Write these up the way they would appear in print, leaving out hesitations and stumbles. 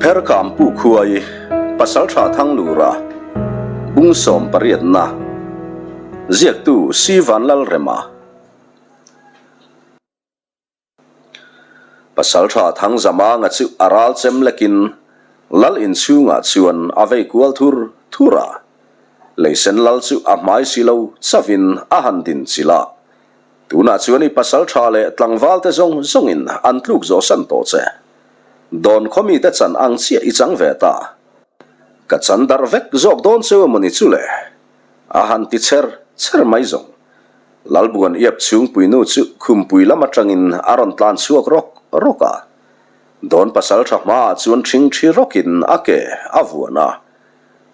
Pherkam Pu Khuai, Pasaltha Thanglura, Bung sawmpariatna, Ziaktu Si Vanlalrema. Pasaltha Thangzamanga chu a ral chem lekin Lal inchhungah chuan a vei kual thur thur a. Leisen Lal chu a hmai si lo chavin a han din chilh a. Tunah chuan i pasaltha leh tlangval te zawng zawngin an tluk zawh san tawh che. Dawn khaw mite chan ang chiah i chang ve ta. Ka chan darh vek zawk dawn cheu emawni chu le? A han ti cher cher mai zawng. Lalbuan iap chhungpuinu chu khumpui lam atangin a rawn tlan chhuak rawk rawk a. Dawn pasaltha hmaah chuan ṭhingṭhi rawkin a ke a vuan a.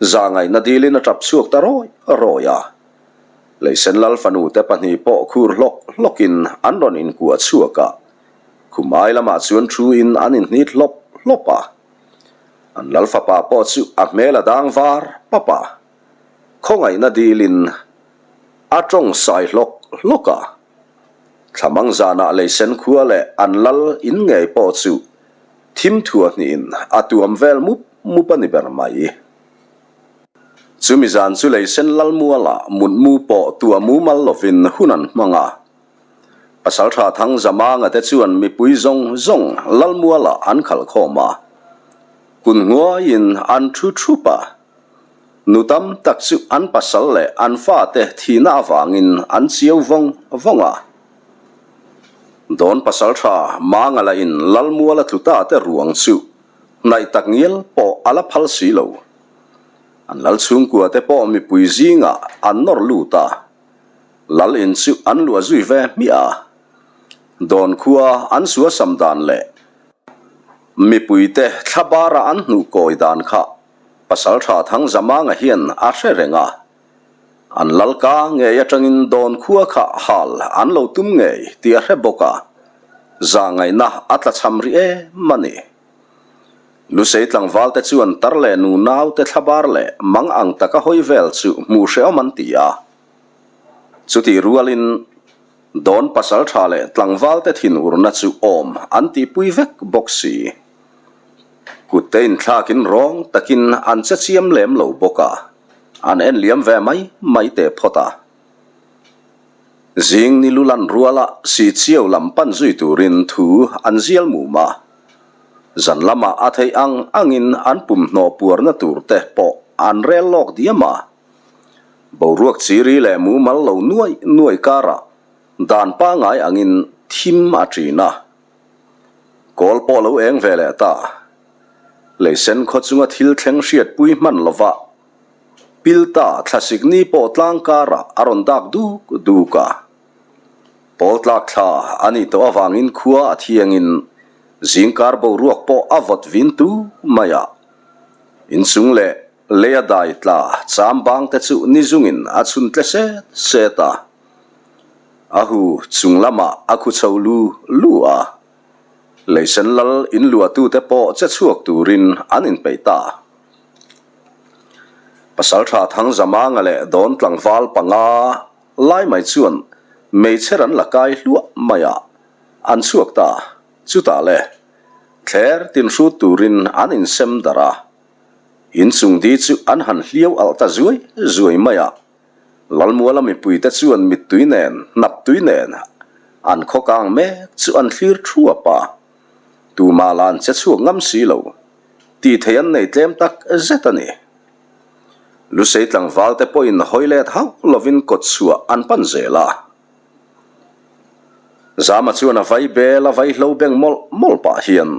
Zahngaihna dilin a ṭap chhuak ta rawi rawi a. Leisen Lal fanu te pahnih pawh khur hlawk hlawkin an rawn inkuah chhuak a. Khum ai lamah chuan thu in an inhnit hlawp hlawp a. An Lal fapa pawh chu a hmel a dang var pap a. Khawngaihna dilin a tawng sai hlawk hlawk a. Thlamang zanah leisen khua leh an lal in ngei pawh chu thim thua hnihin a tuam vel mup mup a ni ber mai. Chumi zan chu leisen lal mualah mutmu pawh tua mumal lovin hun an hmang a. Pasaltha Thangzamanga te chuan mipui zawng zawng lal mualah an khalh khawm a. Kun hnuaiin an thu thup a. Nu tam tak chu an pasal leh an fate thihna avangin an chiau vawng vawng a. Dawn pasal tha Mangala in Lalmuala tlu ta te ruang chu hnaih tak ngial pawh a la phal si lo. An lal chhungkua te pawh mipui zingah an nawr lut a. Lal in chu an luah zui ve hmiah a. Dawn khua an suasam dan leh mipuite thlabara an hnuh kawi dan kha Pasaltha Thangzamanga hian a hre reng a, an lalka ngei atangin dawn khua kha hal an lo tum ngei tih a hre bawk a, zahngaihna a tlachham rih em a ni. Lusei tlangval te chuan tar leh nu nau te thlabar leh mang ang taka hawi vel chu hmuh hrehawm an ti a. Chutih rualin dawn pasaltha leh tlangval te thinurna chu awm an tihpui vek bawk si. Kut te inthlakin rawng takin an che chiam lem lo bawk a, an en liam ve mai mai teh phawt a. Zing ni lu lan ruala si chiau lam pan zui turin thu an zial mum a, zan lamah a theih ang angin an pumhnaw puarna tur te pawh an rel lawk diam a. Boruak chiri leh mumal lo nuai nuai karah dan pangai angin thim a ṭin a. Kawl pawh lo eng ve leh ta. Leisen khaw chunga thil thleng hriatpui hman lova Pilta thlasik ni pawh tlang karah a rawn dak duk duk a. Pawl tlak thla a nih tawh avangin khua a thiangin zingkar boruak pawh a vawt vin tu mai a. Inchung leh leia dai tla cham bang te chu ni zungin a chhun tle set set a. A hu chung lamah a khu chho lu lu a, Leisen lal in luahtute pawh che chhuak turin an inpeih ta. Pasaltha Thangzamanga leh Dawn tlangval panga lai mai chuan meichher an la kai hluah mai a, an chhuak ta. Chutah le, thler tin hrut turin an insem darh a, inchung di chu an han hliau alh ta zuai zuai mai a. Lalmuala mipuite chuan mittui nen, hnaptui nen an khaw kang mek chu an thlir thuap a, tumah lah an che chhuak ngam si lo, tih thei an nei tlem tak zet a ni. Lusei tlangval te pawhin hawi let hauh lovin kawt chhuah an pan zel a. Zama chuan a vai bel a vai hlo beng mawlh mawlh pah hian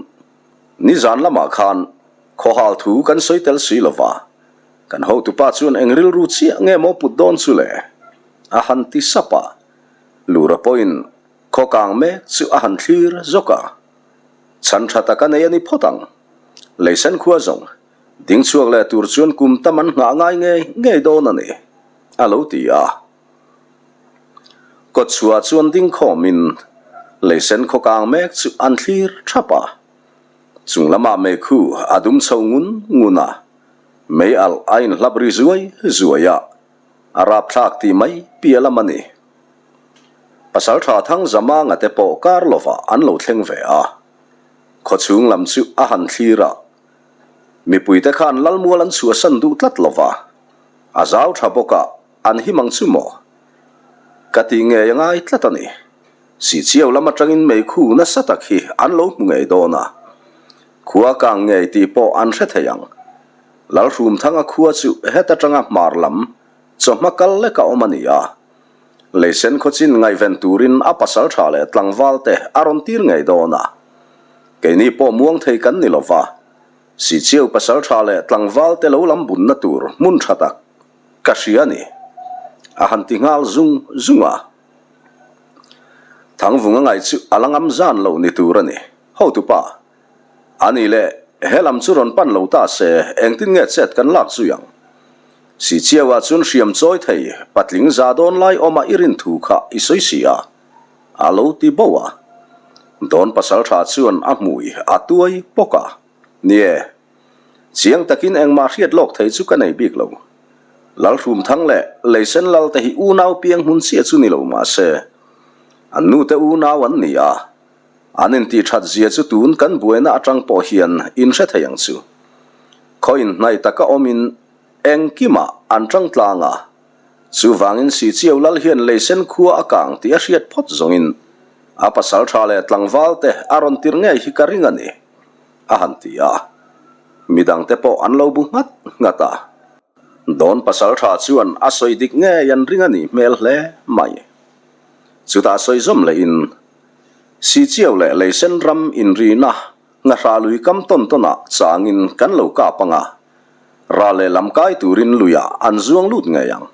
nizan lamah khan khawhal thu kan sawi tel si lova, Kan hotupa chuan eng rilru chiah nge maw put dawn chu le? A han ti sap a. Lura pawhin khaw kang mek chu a han thlir zawk a. Chhan tha tak a nei a ni phawt ang. Leisen khua zawng ding chhuak leh tur chuan kum tam an nghah ngai ngei ngei dawn a ni, a lo ti a. Kawtchhuah chuan ding khawmin leisen khaw kang mek chu an thlir thap a. Chung lamah meikhu a dum chho ngun ngun a. Mei alh a inhlap ri zuai zuai a, a rapthlak tih mai piah lam a ni. Pasaltha Thangzamanga te pawh kar lovah an lo thleng ve a, khawchhung lam chu a han thlir a. Mipuite khan Lalmual an chhuahsan duh tlat lo va, a zau tha bawk a, an him ang chu maw? Ka tih ngei a ngai tlat a ni. Sichiau lam atangin meikhu nasa tak hi an lo hmu ngei dawn a, khua kang ngei tih pawh an hre thei ang. Lalhrumthanga khua chu heta tanga hmar lam chawhma kal lek a awm a ni a. Leisen khawchin ngaihven turin a pasal tha leh tlangval te a rawn tir ngei dawn a. Keini pawh muang thei kan ni lova, Sichiau pasal tha leh tlangval te lo lam bunna tur hmun tha tak ka hria a ni, a han ti nghal zung zung a. Thangvung a ngaih chu a la ngam zan lo ni tur a ni. Hotupa, A nih leh, he lam chu rawn pan lo ta se, engtin nge chet kan lak zui ang? Sichiauah chuan hriam chawi thei patling za dawn lai awma i rin thu kha i sawi si a, a lo ti bo a. Dawn pasal tha chuan a hmui a tuai pawk a. Nie, chiang takin engmah hriat lawk thei chu ka nei bik lo. Lalhrumthang leh Leisen Lal te hi unau piang hmun chiah chu ni lo mah se, an nute unau an ni a, an intih that zia chu tun kan buaina atang pawh hian in hre thei ang chu. Khaw inhnaih taka awmin engkimah an tang tlang a, chuvangin Sichiau Lal hian Leisen khua a kang tih a hriat phawt zawngin a pasal tha leh tlangval te a rawn tir ngei hi ka ring a ni, a han ti a. Midangte pawh an lo bu nghat nghat a. Dawn pasal tha chuan a sawi dik ngei an ring a nih hmel hle mai. Chutah sawi zawm lehin Sichiau leh Leisen ram inrina Ngahra lui kam tawn tawnah changin kan lo kap ang a, ral leh lam kai turin luiah an zuang lut ngei ang.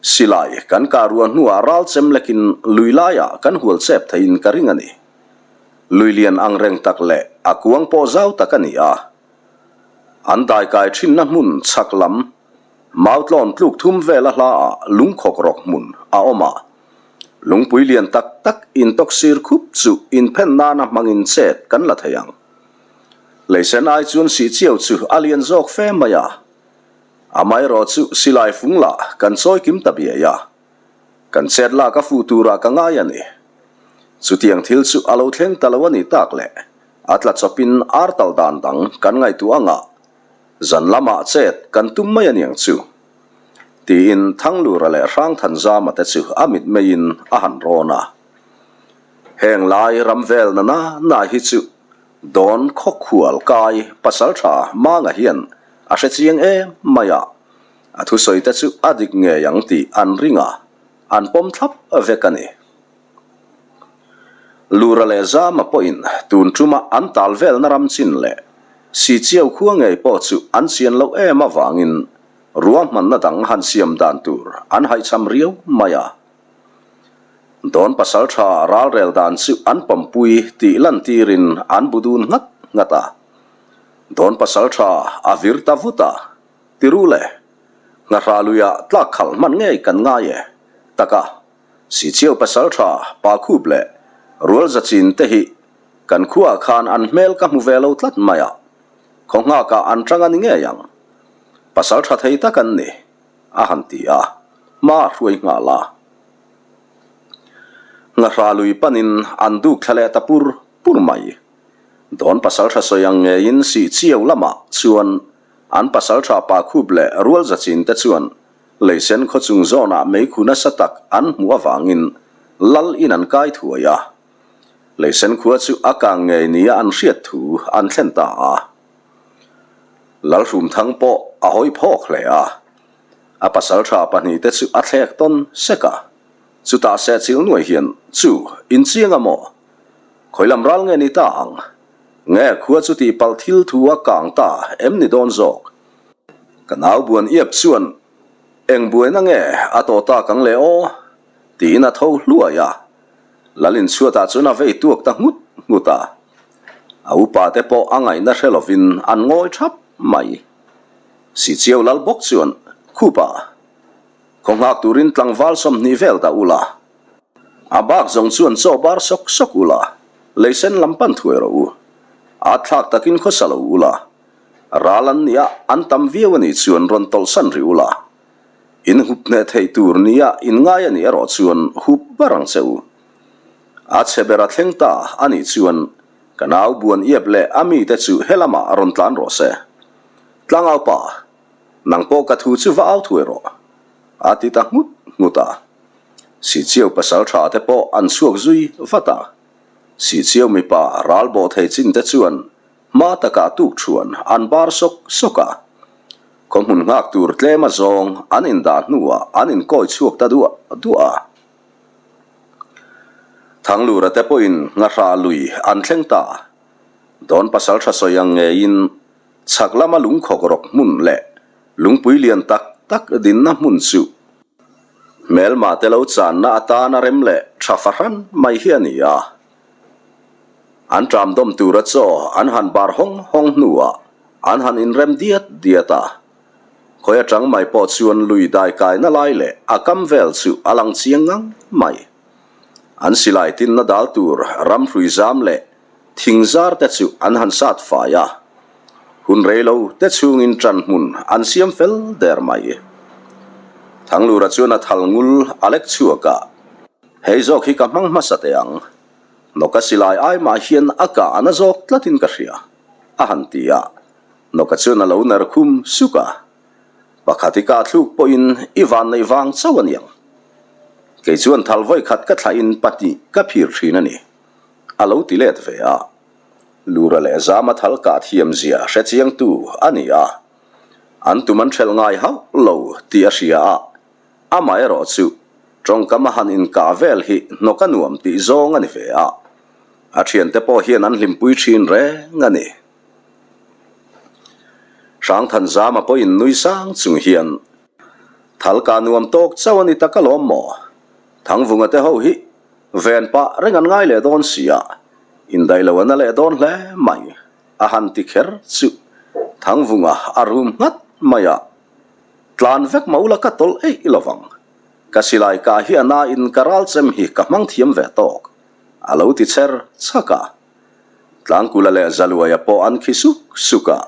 Silai kan kah ruah hnuah ral chem lekin lui laiah kan hual chep theiin ka ring a ni. Lui lian ang reng tak leh a kuang pawh zau tak a ni a. An daikai thinna hmun chhak lam Mautlawn tluk thum vela hlaah lungkhawk rawk hmun a awm a. Lungpui lian tak tak intawk sir khup chu inphen nana hmangin chet kan la thei ang. Leisen ai chuan sihchiau chu a lian zawk fe mai a. Amaherawh chu silai fung lah kan chawi kim ta biai a. Kan chet lak a fuh turah ka ngai a ni. Chutiang thil chu a lo thleng ta lo a ni tak le. A tla chawpin ar tal dan dang kan ngaihtuah ang a, zan lamah chet kan tum mai a niang chu. Tiin Thanglura leh Hrangthanzama te chu a mitmeiin a han rawn a. Heng lai ram vel na na na hi chu Dawn khawkhual kai pasaltha Manga hian a hre chiang em mai a, a thusawi te chu a dik ngei ang tih an ring a, an pawm thlap vek a ni. Lura leh Zama pawhin tun tuma an tal velna ram chin leh Sichiau khua ngei pawh chu an chian loh em avangin ruahmanna dang han siam dan tur an haihcham riau mai a. Dawn pasal tha ralrel dan chu an pawmpui tih lantirin an bu dun nghat nghat a. Dawn pasal tha a vir ta vut a, Tiru le, Ngahra luiah tlak khalh hman ngei kan ngai e, taka Sichiau pasal tha Pa Khup leh Rual Zachin te hi kan khuaah khan an hmel ka hmu ve lo tlat mai a, khaw nghakah an tang a ni ngei ang. Pasal tha thei tak an ni, a han ti a, hma a hruai nghal a. Ngahra lui panin an duk thla leh ta pur pur mai. Dawn pasal tha sawi ang ngeiin Sihchiau lamah chuan an pasal tha Pa Khup leh Rual Zachin te chuan Leisen khaw chung zawnah meikhu nasa tak an hmuh avangin lal in an kai thuai a. Leisen khua chu a kang ngei nia an hriat thu an thlen ta a. Lalhrumthang pawh a hawi phawk hle a. A pasaltha pahnihte chu a thlek tawn sek a. Chutah sehchilh nuai hian chu inchiang a maw? Khawi lam ral nge ni ta ang? Nge khua chu tihpalh thil thu a kang ta em ni dawn zawk? Ka nau buan iap chuan, Eng buaina nge a tawh tak ang le aw? tiin a tho hluai a. Lalin chhuatah chuan a vei tuak ta nghut nghut a. A upa te pawh a ngaihna hre lovin an ngawi thap mai. Sichiau lal bawk chuan, Khupa, khaw nghak turin tlangval 20 vel dah ula. A bak zawng chuan chaw bar sawk sawk ula, leisen lam pan thuai rawh u. At thlak takin khawsa lo ula. Ral an nia, an tam viau a nih chuan rawn tawlhsan rih ula. In hup hneh theih tur nia in ngai a nih erawh chuan hup bar ang che u. A chhe ber a thleng ta a nih chuan ka nau buan iap leh a mite chu helamah rawn tlan rawh se. Tlangau pa, nang pawh ka thu chu va au thuai rawh, a ti ta nghut nghut a. Sichiau pasal tha te pawh an chhuak zui vat a. Sichiau mipa ral bawh thei chin te chuan hma takah tuk thuan an bar sawk sawk a. Khaw hmun nghak tur tlem a zawng an indah hnuah an inkawi chhuak ta duah duah a. Thanglura te pawhin ngahra lui an thleng ta. Dawn pasal tha sawi ang ngeiin chhak lama lungkhawk rawk hmun leh lungpui lian tak tak dinna hmun chu hmelma te lo channa atana rem leh tha fahran mai hi a ni a. An ṭam dawm tura chaw an han bar hawng hawng hnuah an han inrem diat diat a. Khawi aṭang mai pawh chuan lui dai kaina lai leh a kam vel chu a lang chiang ngang mai. An silai tinna dal tur ram hrui zam leh thing zar te chu an han sat fai a. Hun rei lo te chhungin ṭan hmun an siam fel der mai. Thanglura chuan a thal ngul a lek chhuak a. Hei zawk hi ka hmang hmasa teh ang. Nawka silai ai mah hian a kah a na zawk tlatin ka hria, a han ti a. Nawka chuan a lo ner khum suk a. Pakhat i kah thluk pawhin i van neih vang chauh a niang. Kei chuan thal vawi khat ka thlahin pahnih ka phir thin a ni, a lo ti let ve a. Lura leh Zama thal kah thiam zia hre chiangtu a ni a. An tum an hrelh ngai hauh lo tih a hria a. Amaherawh chu tawngkam a han inkah vel hi hnawk a nuam tih zawng a ni ve a, a thiante pawh hian an hlimpui thin reng a ni. Hrangthanzama pawhin nui sang chung hian, Thalka nuam tawk chauh a ni tak alawm maw? Thangvunga te ho hi ven pah reng an ngai leh dawn si a, indaih lo an a leh dawn hle mai, a han ti kher chu Thangvunga a rum nghat mai a. Tlan vek mah ula ka tawlh eih lovang. Ka silai kah hi a nain ka ral chem hi ka hmang thiam ve tawk, a lo ti cher chhak a. Tlangkula leh Zaluaia pawh an khi suk suk a,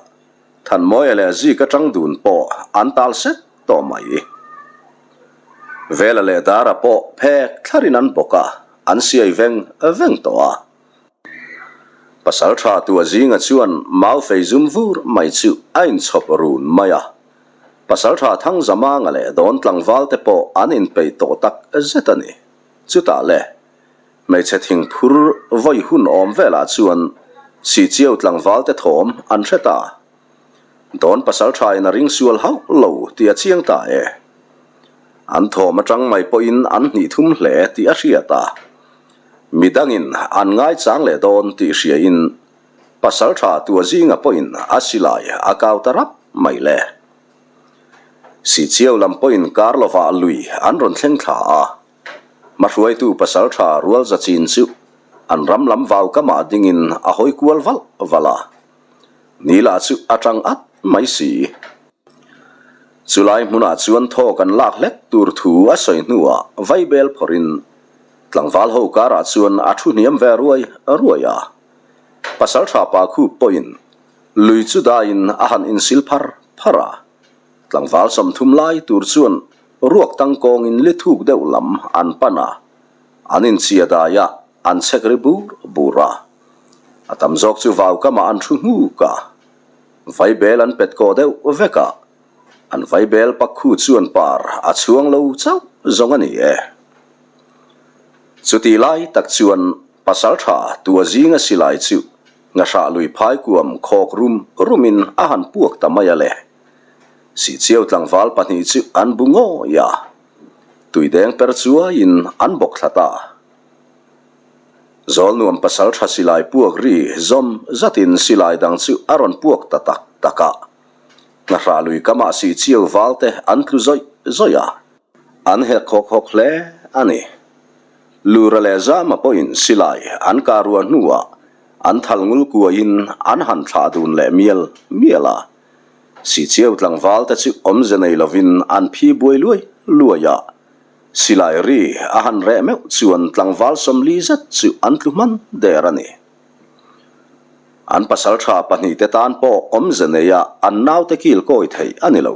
Thanmawia leh Zika tang dun pawh an tal sek tawh mai. Vela leh Dara pawh phek thlarin an bawk a, an siai veng veng tawh a. Pasal tha tua zinga chuan mau fei zum vur mai chu a inchhawp run mai a. Pasal tha Thangzamanga leh Dawn tlangval te pawh an inpeih tawh tak zet a ni. Chutah le, hmeichhe thingphur vawi hun awm velah chuan Sihchiau tlangval te thawm an hre ta. Dawn pasal tha in a ring sual hauh lo tih a chiang ta e. An thawm atang mai pawhin an hnih thum hle tih a hriat a. Midangin an ngaichang leh dawn tih hriain pasal tha tua zinga pawhin a silai a kau ta rap mai le. Sichiau lam pawhin kar lovah lui an rawn thleng thla a. Hmahruaitu pasal tha rual za chin chu an ram lam vau kamah dingin a hawi kual valh valh a. Ni lah chu a tang at mai si. Chulai hmunah chuan thawk an lak hlek tur thu a sawi hnuah vaibel phawrhin tlangval ho karah chuan a thu hniam ve ruai ruai a. Pasal tha pa khup pawhin lui chu daiin a han insil phar phar a. Tlangval 30 lai tur chuan ruak tangkawngin li thuk deuh lam an pan a, an inchia dai a, an chhek ri bur bur a. A tam zawk chu vau kamah an thu nghuk a, vaibel an pet kawh deuh vek a, an vaibel pak khu chuan par a chhuang lo chauh zawng a ni e. Chutih lai tak chuan pasal tha tua zinga silai chu ngahrah lui phai kuam khawk rum rumin a han puak ta mai a le. Sihchiau tlangval pahnih chu an bu ngawi a, tuideng per chuaiin an bawk thla ta. Zawlnuam pasal tha silai puak ri zawm zatin silai dang chu a rawn puak ta tak tak a. Ngahra lui kamah si chiau val te an tlu zawih zawih a. An hek hawk hawk hle a ni. Lura leh Zama pawhin silai an kah ruah hnuah an thal ngul kuaiin an han thlah dun leh mial mial a. Sichiau tlangval te chu awmze nei lovin an phi buai luai luai a. Silai ri a han reh meuh chuan tlangval 40 zet chu an tlu hman der a ni. An pasal tha pahnihte tan pawh awmze neia an naute kil kawi theih a ni lo.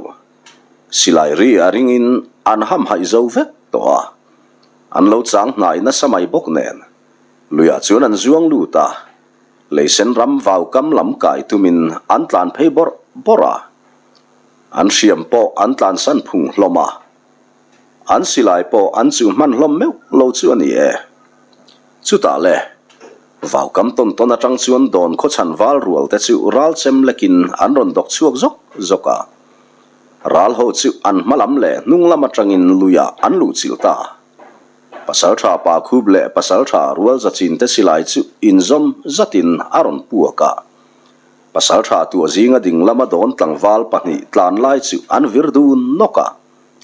Silai ri a ringin an hamhaih zo vek tawh a, an lo chang hnai nasa mai bawk nen luiah chuan an zuang lut a, leisen ram vau kam lam kai tumin an tlan phei bawrh bawrh a. An hriam pawh an tlansan phung hlawm a, an silai pawh an chuh hman hlawm meuh lo chu a ni e. Chutah le, vaukam tawn tawn atang chuan dawn khawchhan val rual te chu ral chem lekin an rawn dawk chhuak zawk zawk a. Ral ho chu an hma lam leh hnung lam atangin luiah an luh chilh ta. Pasaltha pa khup leh pasaltha rual zachin te silai chu inzawm zatin a rawn puak a. Pasaltha tuah zinga ding lama dawn tlangval pahnih tlan lai chu an vir dun nawk a,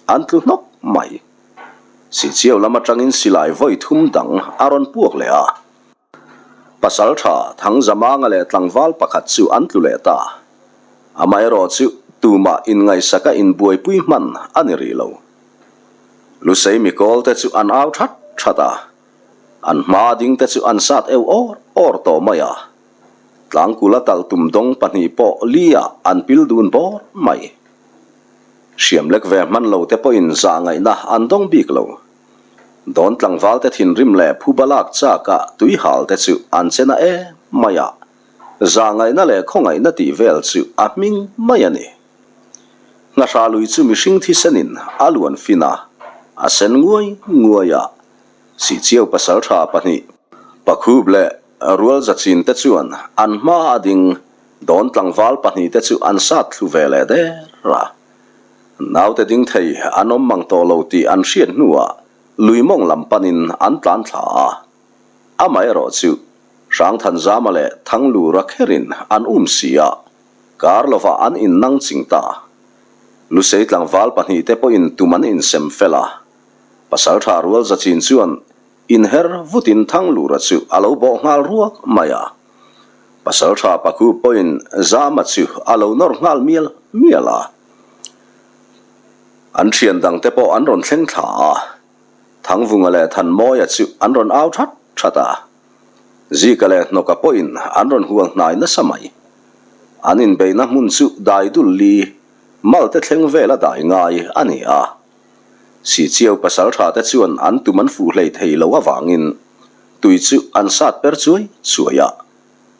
an tlu hnawk mai. Sihchiau lam atangin silai vawi thum dang a rawn puak leh a. Pasaltha Thangzamanga leh tlangval pakhat chu an tlu leh ta. Amaherawh chu tumah inngaihsaka inbuaipui hman a ni rih lo. Lusei mikawl te chu an au that that a, an hma ding te chu an sat eu awr awr tawh mai a. Tlangkula talh tum dawng pahnih pawh li ah an pil dun bawr mai. Hriam lek ve hman lo te pawhin zah ngaihna an dawng bik lo. Dawn tlangval te thinrim leh phuba lak chak ah tui hal te chu an che na em mai a, zah ngaihna leh khawngaihna tih vel chu a hming mai a ni. Ngahra lui chu mihring thisenin a luan fin a, a sen nguai nguai a, Sihchiau pasaltha pahnih, Pakhup leh Rualzachin te chuan an hma a ding dawn tlangval pahnih te chu an sat thlu ve leh der a. Naute ding thei an awm mang tawh lo tih an hriat hnuah lui mawng lam panin an tlan thla a. Amaherawh chu Hrangthanzama leh Thanglura kherin an um si a, kar lovah an innang ching ta. Lusei tlangval pahnih te pawhin tum an insem fel a. Pasaltha Rualzachin chuan Inher vutin Thanglura chu a lo bawh nghal ruak mai a. Pasaltha Pakhu pawhin Zama chu a lo nawr nghal mial mial a. An thian dangte pawh an rawn thleng thla a. Thangvunga leh Thanmawia chu an rawn au that that a. Zika leh Hnawka pawhin an rawn hual hnai nasa mai. An inbeihna hmun chu dai dul li malte thleng vela dai ngai a ni a. Sichiau pasaltha te chuan an tum an fuh hlei thei lo avangin tui chu an sat per chuai chuai a,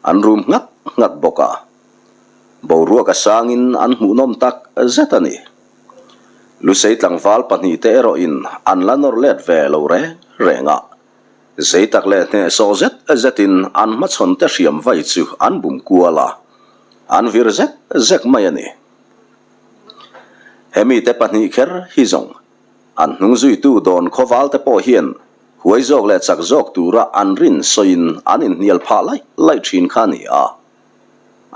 an rum nghat nghat bawk a. Boruak a sangin an hmuhnawm tak zet a ni. Lusei tlangval pahnihte erawhin an la nawr let ve lo reng reng a, zei tak leh hnehsawh zet zetin an hmachhawn te hriam vai chu an bum kual a, an vir zek zek mai a ni. Hemi te pahnih kher hi zawng an hnung zuitu dawn khawval te pawh hian huai zawk leh chak zawk tura an rin sawiin an inhnial phah laih laih thin kha a ni a.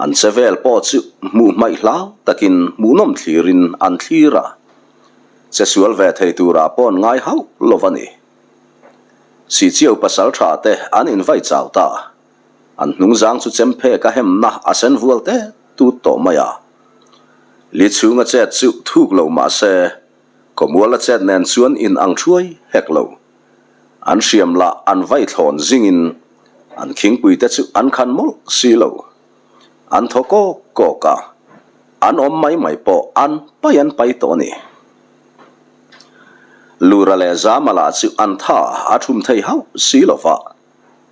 An che vel pawh chu hmuh hmaih hlau takin hmuhnawm thlirin an thlir a, che sual ve thei turah pawh an ngai hauh lo a ni. Sichiau pasal tha te an invai chau ta. An hnungzang chu chemphek a hemna a sen vual te tut tawh mai a. Li chhunga chet chu thuk lo mah se, khawmuala chet nen chuan in ang thuai hek lo. An hriam lah an vai thlawn zingin an khingpui te chu an khan mawlh si lo. An thaw kawk kawk a, an awm mai mai pawh an pai an pai tawh a ni. Lura leh Zama lah chu an tha a thum thei hauh si lo va.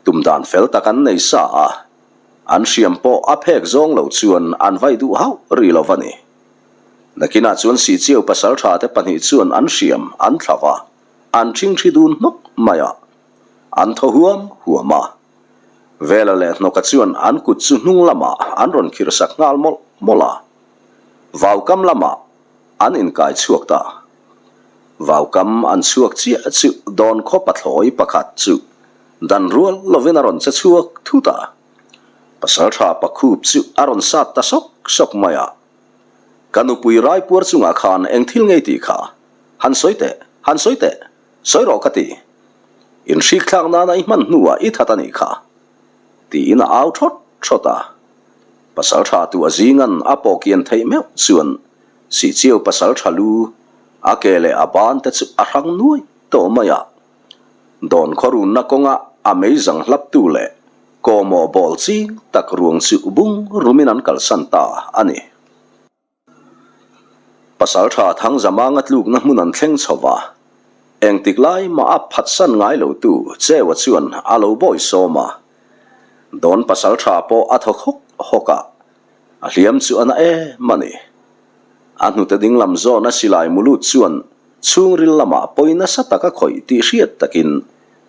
Tum dan fel tak an nei sa a, an hriam pawh a phek zawng lo chuan an vai duh hauh rih lo va ni. Nakinah chuan Sihchiau pasal tha te pahnih chuan an hriam an thla va, an ṭhingṭhi dun hnawk mai a, an thaw huam huam a. Vela leh Hnawka chuan an kut chu hnung lamah an rawn khirhsak nghal mawlh mawlh a, vaukam lamah an inkai chhuak ta. Vaukam an chhuak chiah chu dawn khaw pathlawi pakhat chu dan rual lovin a rawn che chhuak thut a. Pasaltha pakhup chu a rawn sat ta sawk sawk mai a. Ka nupui raipuar chungah khan eng thil ngei tih kha? Han sawi teh, han sawi teh, sawi rawh ka ti. Inhrikthlak nana i hman hnuah i that a nih kha. Tiin a au thawt thawt a. Pasaltha tu a zingan a pawhkian theih meuh chuan Sihchiau pasal tha lu, a ke leh a ban te chu a hrang nuai tawh mai a. Dawn khawrunna kawnga a meizang hlaptu leh kawmawh bawl ching tak ruang chu bung rumin an kalsan ta a ni. Pasal tha Thangzamanga tlukna hmun an thleng chho va, engtik lai mah a phatsan ngai lotu Cheua chuan a lo bawi sawm a. Dawn pasal tha pawh a thawk hawk hawk a. A hliam chu a na em a ni. A hnute dinglam zawna silai mu lut chuan chhungril lamah pawi nasa tak a khawih tih hriat takin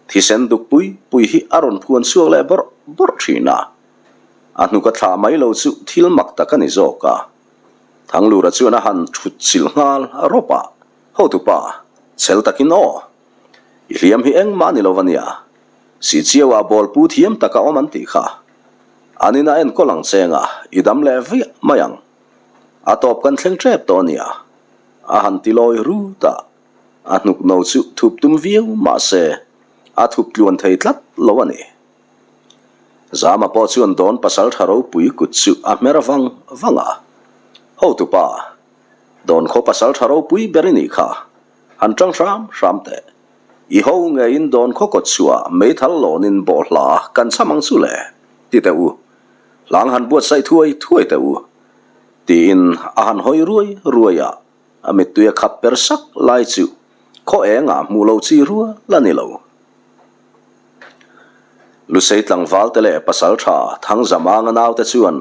thisen duk pui pui hi a rawn phuan chhuak leh bawrh bawrh thin a. A hnuk a thlah mai lo chu thil mak tak a ni zawk a. Thanglura chuan a han thut chilh nghal rawp a, Hotupa, chhel takin aw. I hliam hi engmah a ni lo va nia. Sihchiauah ball pu thiam tak a awm an tih kha. An ina enkawl ang cheng a, i dam leh viah mai ang. A tawp kan thleng tep tawh a nia. A han ti lawi rut a, a hnuk no chu thup tum viau mah se a thup tluan thei tlat lo a ni. Zama pawh chuan dawn pasal tha ropui kut chu a hmer vang vang a. Hotupa, dawn khaw pasal tha ropui ber i nih kha, han tang hram hram teh. I ho ngeiin dawn khaw kawt chhuah meithal lawnin bawhhla kan cham ang chu le, ti teh u. Hlang han buatsaih thuai thuai teh u, tiin a han hawi ruai ruai a, a mittui a khap per sak lai chu khaw engah hmuh lo chi rual a ni lo. Lusei tlangval te leh pasaltha Thangzamanga naute chuan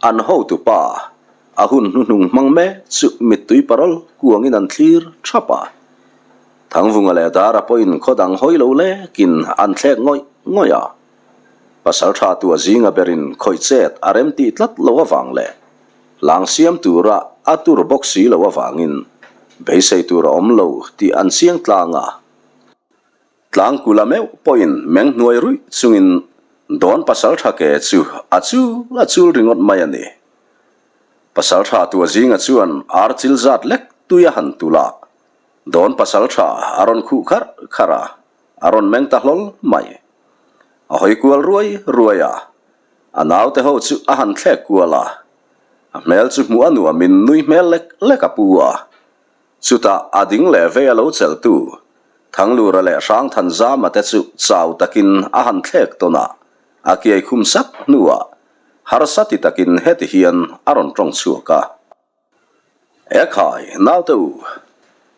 an hotupa a hun hnuhnung hmang mek chu mittui parawl kuangin an thlir thap a. Thangvunga leh Dara pawhin khaw dang hawi lo lekin an thlek ngawih ngawih a. Pasaltha tua zinga berin khawih chet a rem tih tlat lo avang leh hlang siam tura a tur bawk si lo avangin beisei tur a awm lo tih an chiang tlang a. Tlangkula meuh pawhin meng hnuai ruih chungin dawn pasaltha ke chu a chul a chul ringawt mai a ni. Pasaltha tua zinga chuan ar chil zat lek tui a han tulh a, dawn pasaltha a rawn khuh kharh kharh a, a rawn meng ta hlawl mai. A hawi kual ruai ruai a, a naute ho chu a han thlek kual a, a hmel chu hmuh a nuamin nui hmel lek lek a pu a. Chutah a ding leh vei a lo chelhtu Thanglura leh Hrangthanzama te chu chau takin a han thlek tawn a, a kiai khum sak hnuah harsa ti takin heti hian a rawn tawng chhuak a. Ekhai, naute u,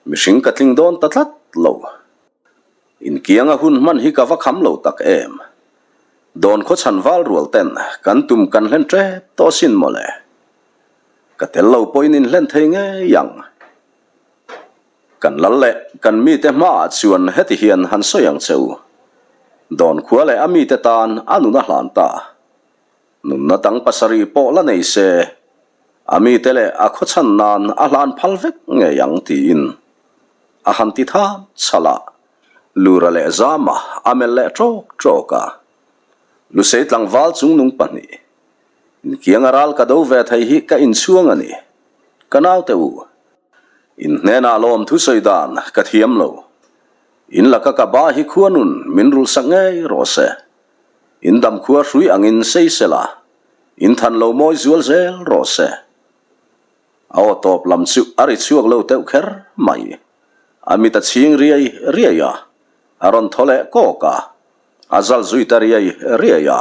mihring ka tling dawn ta tlat lo. Inkianga hun hman hi ka va kham lo tak em. Dawn khaw chhan val rual ten kan tum kan hlen tep tawh sin mawle. Ka tel lo pawhin in hlen thei ngei ang. Kan lal leh kan mite hmaah chuan heti hian han sawi ang che u. Dawn khua leh a mite tan a nun a hlan ta. Nunna dang pasarih pawh la nei se, a mite leh a khawchhan nan a hlan phal vek ngei ang tiin a han ti tham chhalh a, Lura leh Zama a melh leh ṭawk ṭawk a. Lusei tlangval chungnung pahnih, inkianga ral ka do ve thei hi ka inchhuang a ni. Ka naute u, in hnenah lawm thusawi dan ka thiam lo. In laka ka ba hi khuanun min rulhsak ngei rawh se. In dam khua hrui angin sei sela, in than lo mawi zual zel rawh se. A aw tawp lam chu a ri chhuak lo teuh kher mai. A mit a chhing riai riai a, a rawn thaw leh kawk a, a zal zui ta riai riai a.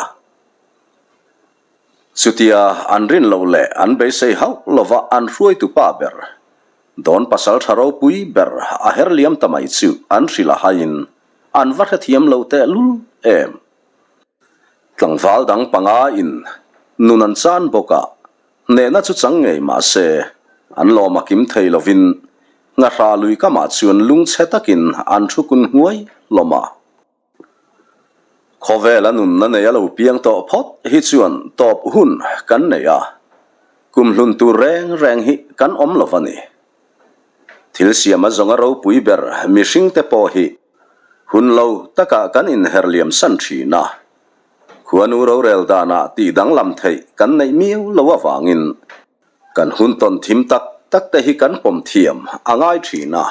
Chutia an rin loh leh an beisei hauh lova an hruaitu pa ber, dawn pasal tha ropui ber a her liam ta mai chu an hrilh a haiin An va hrethiam lo tehlul em? Tlangval dang panga in nun an chan bawk a, hnehna chu chang ngei mah se, an lawm a kim thei lovin Ngahra lui kamah chuan lungchhe takin an thu kun hnuai hlawm a. Khawvela nunna nei a lo piang tawh phawt hi chuan tawp hun kan nei a, kumhlun tur reng reng hi kan awm lo va ni. Thil siam a zawnga ropui ber mihringte pawh hi hun lo takah kan inher liam san thin a, khuanu rorel danah tih danglam theih kan neih miau lo avangin kan hun tawn thim tak tak te hi kan pawm thiam a ngai thin a.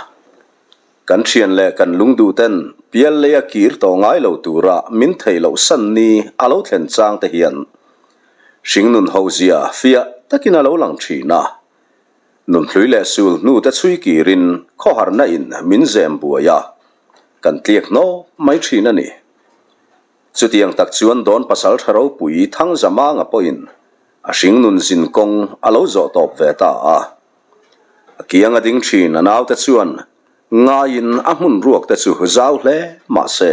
Kan thian leh kan lungduhten pial leia kir tawh ngai lo tura min theih loh san ni a lo thlen chang te hian hringnun hozia fiah takin a lo lang thin a. Nunhlui leh sul hnu te chhui kirin khawharna in min zem buai a, kan tliak hnawk mai thin a ni. Chutiang tak chuan dawn pasal tha ropui Thangzamanga pawhin a hringnun zin kawng a lo zawh tawp ve ta a. A kiang a ding thin a naute chuan ngaiin a hmun ruak te chu zau hle mah se,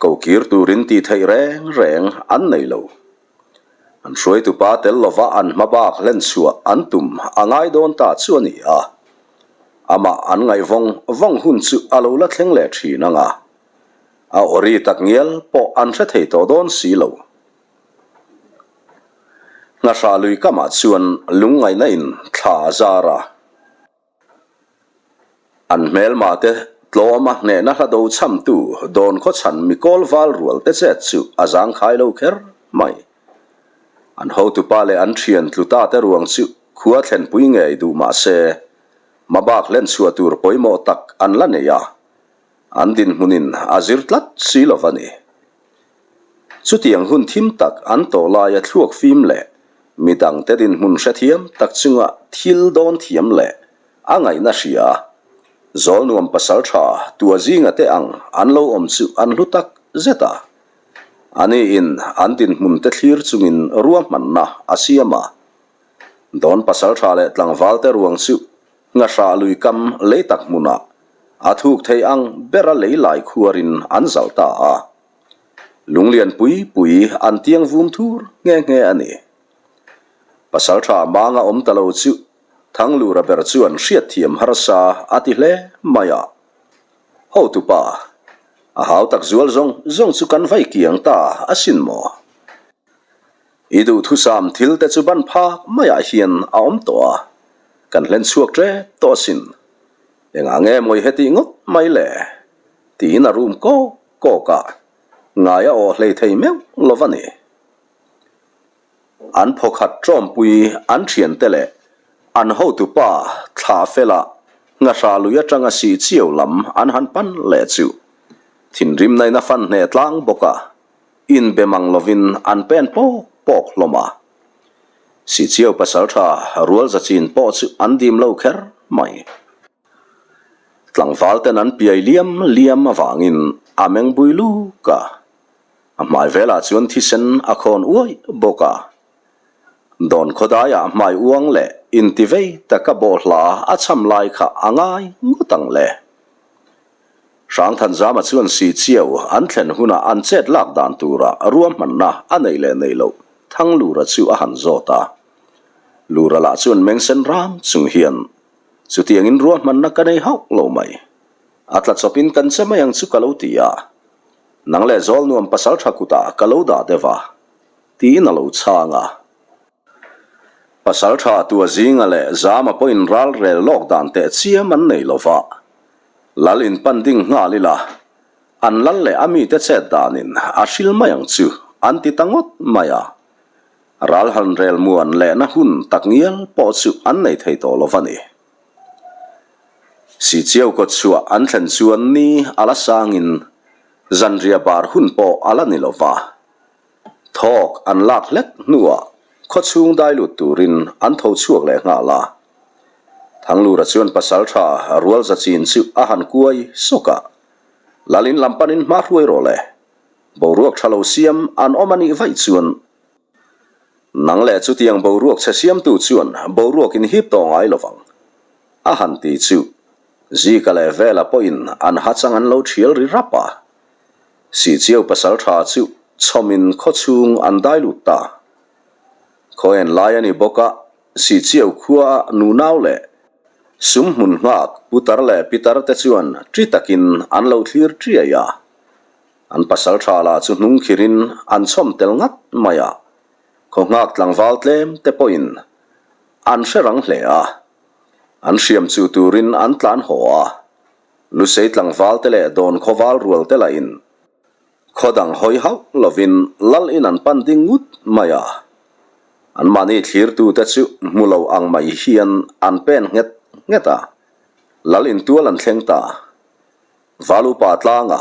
ko kir turin tih theih reng reng an nei lo. An hruaitupa tel lova an hmabak hlen chhuah an tum a ngai dawn ta chu a ni a. Amah an ngaih vawng vawng hun chu a lo la thleng leh thin ang a. A awri tak ngial pawh an hre thei tawh dawn si lo. Ngahra lui kamah chuan lungngaihna in thla a zar a. An hmelma te tlawma hnehna hla do chhamtu dawn khawchhan mikawl val rual te chet chu a zangkhai lo kher mai. An hotupa leh an thian tluta te ruang chu khua thlenpui ngei duh mah se, hmabak hlenchhuah tur pawimawh tak an la nei a, an dinhmunin a zir tlat si lo va ni. Chutiang hun thim tak an tawh laia thluak fim leh midangte dinhmun hrethiam tak chunga thil dawn thiam leh a ngaihna hria Zawlnuam pasaltha tua zinga te ang an lo awm chu an hlu tak zet a. Aniin an dinhmun te thlir chungin ruahmanna a siam a. Dawn pasaltha leh tlangvalte ruang chu Ngahra lui kam lei tak hmunah a thuk thei ang bera lei lai khuarin an zalh ta a. Lunglian pui pui an tiang vum thur nghe nghe a ni. Pasaltha manga awm ta lo chu Thanglura ber chuan hriatthiam harsa a ti hle mai a. Hotupa, a hau tak zual zawng zawng chu kan vai kiang ta asin maw? I duhthusam thil te chu ban phak maiah hian a awm tawh a, kan hlen chhuak tep tawh asin. Engah nge mawi hetih ngawt mai le? Tiin a rum kawk kawk a, ngai a awh hlei thei meuh lo va ni. An phawkhat tawmpui an thiante leh an hotupa thla fela ngahra lui atanga sih chiau lam an han pan leh chu thinrimna in a fan hneh tlang bawk a. Inbe mang lovin an pen pawk pawk hlawm a. Sichiau pasaltha rual zachin pawh chu an dim lo kher mai. Tlangval ten an piai liam liam avangin a meng bui luk a. A hmai velah chuan thisen a khawn uaih bawk a. Dawn khawdaiah hmai uang leh intivei taka bawhhla a cham lai kha a ngai ngawt ang le. Hrangthanzama chuan Sichiau an thlen hunah an chet lak dan tura ruahmanna a neih leh neih loh Thanglura chu a han zawt a. Lura lah chuan mengsen ram chung hian, Chutiangin ruahmanna ka nei hauh lo mai. A tla chawpin kan che mai ang chu ka lo ti a. Nang leh Zawlnuam pasaltha kutah ka lo dah deuh a, tiin a lo chhang a. Pasaltha tua zinga leh Zama pawhin ralrel lawk dan teh chiam an nei lo va. Lal in pan ding nghal ila, an lal leh a mite chet danin a hril mai ang chu an ti ta ngawt mai a. Ral han rel muan lehna hun tak ngial pawh chu an nei thei tawh lo va ni. Sichiau kawtchhuah an thlen chuan ni a la sangin zanriah bar hun pawh a la ni lo va. Thawk an lak hlek hnuah khawchhung dai lut turin an tho chhuak leh nghal a. Thanglura chuan pasaltha rual zachin chu a han kuai sawk a, Lalin lam panin hma hruai rawh le, boruak tha lo siam an awm a nih vaih chuan nang leh chutiang boruak chhe siamtu chuan boruak in hip tawh ngai lovang a han ti chu Zika leh Vela pawhin an hachang an lo thial ri rap a. Sihchiau pasaltha chu chhawmin khawchhung an dai lut ta. Khaw en lai a ni bawk a, Sihchiau khua nunau leh sum hmun nghak putar leh pitar te chuan ṭi takin an lo thlir ṭiai a. An pasalṭha lah chu hnung khirin an chhawm tel ngat mai a. Khaw nghak tlangval tlem te pawhin an hre rang hle a. An hriam chu turin an tlan haw a. Lusei tlangval te leh dawn khawval rual te lahin Khaw dang hawi hauh lovin lal in an pan ding ngut mai a, anmahni thlirtute chu hmu lo ang mai hian an pen nghet nghet a, lal in tual an thleng ta. Valupa tlanga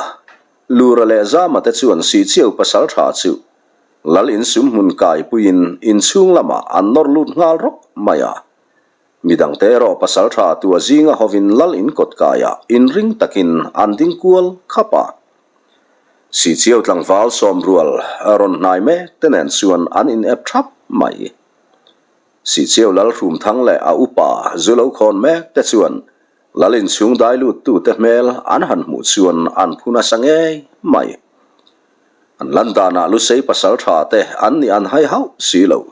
Lura leh Zama te chuan Sihchiau pasal tha chu lal in sum hmun kai puiin inchhung lamah an nawr lut nghal rawk mai a, midangte erawh pasal tha tua zinga hovin lal in kawt kaiah inring takin an ding kual khap a. Sichiau tlangval sawmrual rawn hnai mek te nen chuan an in ep thap mai. Sichiau lal Hrumthang leh a upa zu lo khawn mek te chuan lal inchhung dai lut tu te hmel an han hmuh chuan an phu nasa ngei mai. An lan danah Lusei pasalṭha te an nih an hai hauh si lo.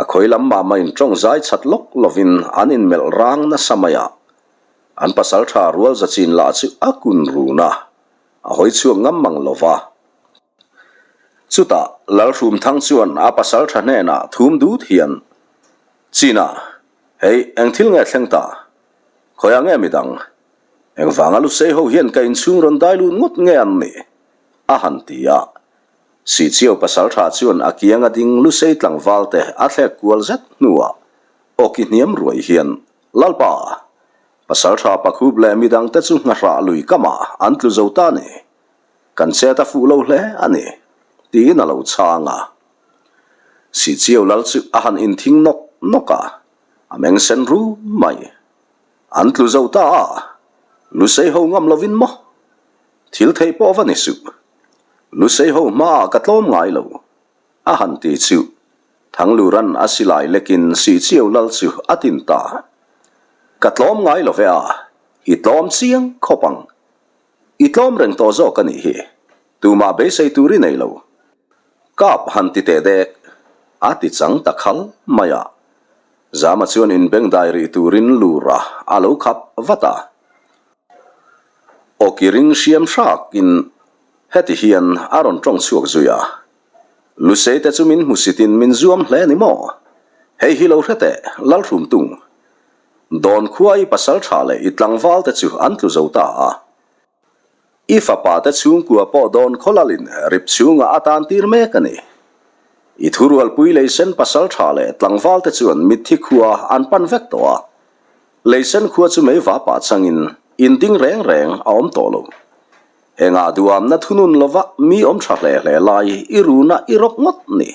A khawi lam mah mah in ṭawng zai chat lawk lovin an inmelh rang nasa mai a. An pasalṭha rual zachin lah chu a kun run a, a hawi chhuak ngam mang lo va. Chutah Lalhrumthang chuan a pasalṭha hnenah thum dut hian, China, hei eng thil nge thleng ta? Khawiah nge midang? Engvanga Lusei ho hian ka inchhung rawn dai lut ngawt nge an nih? a han ti a. Sihchiau pasalṭha chuan a kianga ding Lusei tlangval te a thlek kual zet hnuah awki hniam ruai hian, Lalpa! Pasalṭha Pakhup leh midangte chu nghahrah lui kamah an tlu zo ta ni. Kan chet a fuh lo hle a ni, tiin a lo chhang a. Sihchiau lal chu a han inthing nawk nawk a, a meng sen rum mai. An tlu zo ta a, Lusei ho ngam lovin maw? Thil theih pawh va ni suh. Lusei ho hmaah ka tlawm ngai lo, a han ti chu. Thangluran a silai lekin Sihchiau lal chu a tin ta. Ka tlawm ngai lo ve a, i tlawm chiang khawp ang. I tlawm reng tawh zawk a nih hi. Tumah beisei tur i nei lo. Kap han ti teh dek, a ti chang ta khal mai a. Zama chuan inbengdai rih turin lura a lo khap vat a. Awki ring hriam hrakin heti hian a rawn tawng chhuak zui a, Lusei te chu min hmusitin min zuam hle ni maw? Hei hi lo hre teh, Lalhrumtung. Dawn khua i pasal tha leh i tlangval te chu an tlu zo ta a. I fapa te chhungkua pawh dawn khawlalin rip chhungah a tan tir mek a ni. I thurualpui leisen pasal tha leh tlangval te chuan mitthi khua an pan vek tawh a. Leisen khua chu mei va pah changin in ding reng reng a awm tawh lo. Engah duamna thunun lova mi awm tha hle hle lai i runa i rawk ngawt ni.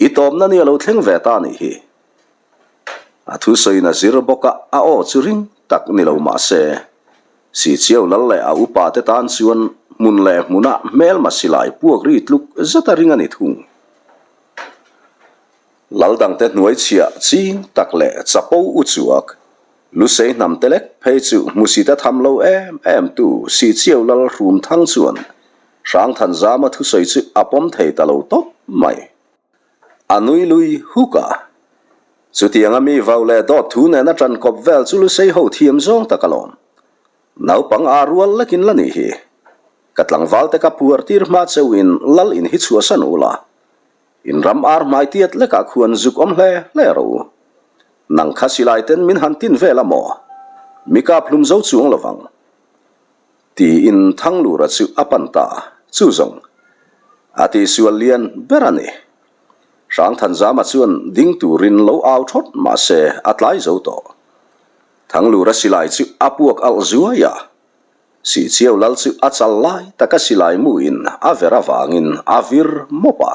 I tawpna ni a lo thleng ve ta nih hi. A thusawiin a zir bawk a, a aw chu ring tak ni lo mah se, Sichiau lal leh a upa te tan chuan hmun leh hmuna hmelma silai puak ri tluk zet a ring a ni thung. Lal dangte hnuai chhiah ching tak leh chapo u chuak, Lusei hnam te lek phei chu hmusit a tham lo em em tu Sichiau lal Hrumthang chuan Hrangthanzama thusawi chu a pawm thei ta lo tawp mai. A nui lui huk a. Chutianga mi vau leh dawt thu nena ṭan kawp vel chu Lusei ho thiam zawng tak alawm. Naupang aa rual lekin la nih hi. Ka tlangval te ka puar tir hma cheuhin lal in hi chhuahsan u la. In ram ar hmai tiat lekah khuan zuk awm hle hle rawh u. Nang kha silai ten min han tin vel a maw? Mi kap hlum zo chuang lovang. Tiin Thanglura chu a pan ta, chu zawng a tihsual lian ber a ni. Hrangthanzama chuan ding turin lo au thawt mah se a tlai zo tawh. Thanglura silai chu a puak alh zuai a, Sihchiau lal chu a chal lai taka silai muin a ver avangin a vir mawp a,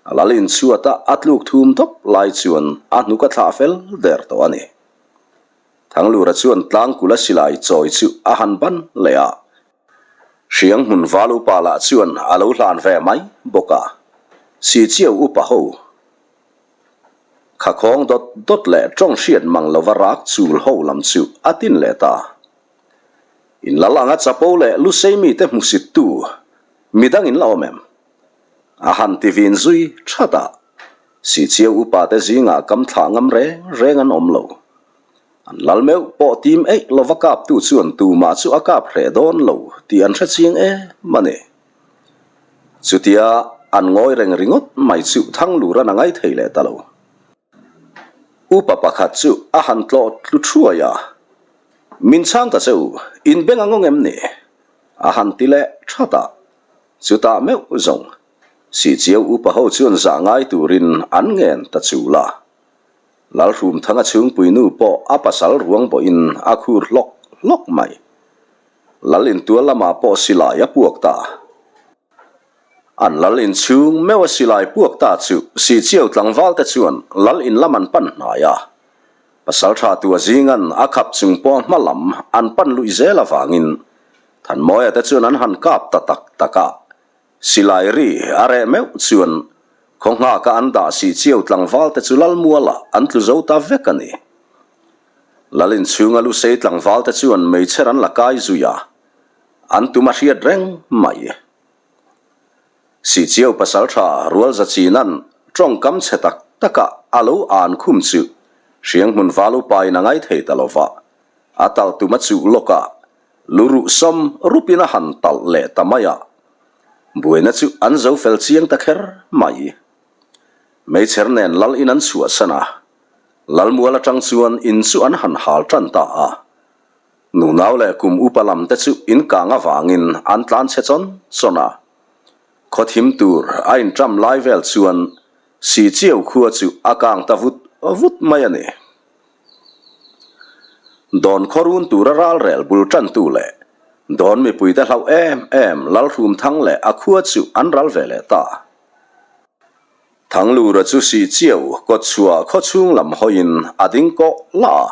a lal inchhuata a tluk thum dawp lai chuan a hnuk a thlah fel der tawh a ni. Thanglura chuan tlangkula silai chawi chu a han ban leh a, Hriang hmun val upa lah chuan a lo hlan ve mai bawk a, Sichiau upa ho kha khawng dawt dawt leh tawng hriat mang lova rak chul ho lam chu a tin leh ta. In lal anga chapo leh lusei mite hmusittu midang in la awm em? A han ti vin zui that a. Sichiau upate zingah kam thlah ngam reng reng an awm lo. An lal meuh pawh tim eih lova kaptu chuan tumah chu a kap hreh dawn lo tih an hre chiang em a ni. Chutia an ngawi reng ringawt mai chu Thangluran a ngai thei leh ta lo. Upa pakhat chu a han tlawh tlu thuai a, Min chhang ta che u, in beng a ngawng em ni? A han ti leh that a, chutah meuh zawng Sichiau upa ho chuan zah ngai turin an ngen ta chul a. Lalhrumthanga chhungpuinu pawh a pasal ruang bawhin a khur hlawk hlawk mai. Lal intual lamah pawh silai a puak ta. An lal inchhung meuh a silai puak ta chu Sichiau tlangval te chuan lal in lam an pan hnai a. Pasal tha tua zingan a khap chung pawh hma lam an pan luih zel avangin Thanmawia te chuan an han kap ta tak tak a. Silai ri a reh meuh chuan khaw nghaka an dah si chiau tlangval te chu Lalmualah an tlu zo ta vek a ni. Lal inchhunga Lusei tlangval te chuan meichher an la kai zui a, an tum a hriat reng mai. Sihchiau pasalṭha Rualzachinan ṭawngkam chhe tak taka a lo an khum chu Hrianghmun val upain a ngaithei ta lo va, a talh tum a chuh lawk a, lu ruh sawm rupin a han talh leh ta mai a. Buaina chu an zo fel chiang ta kher mai. Meichher nen lal in an chhuahsan a, Lalmual atang chuan in chu an han hal tan ta a. Nunau leh kum upa lam te chu in kang avangin an tlan chhe chawn chawn a. Khaw thim tur a inṭam lai vel chuan Sichiau khua chu a kang ta vut vut mai a ni. Dawn khaw run tura ralrel bul ṭantu leh dawn mipuite hlauh em em Lalhrumthang leh a khua chu an ral ve leh ta. Thanglura chu Sichiau kawtchhuah khaw chhung lam hawiin a ding kawh la a.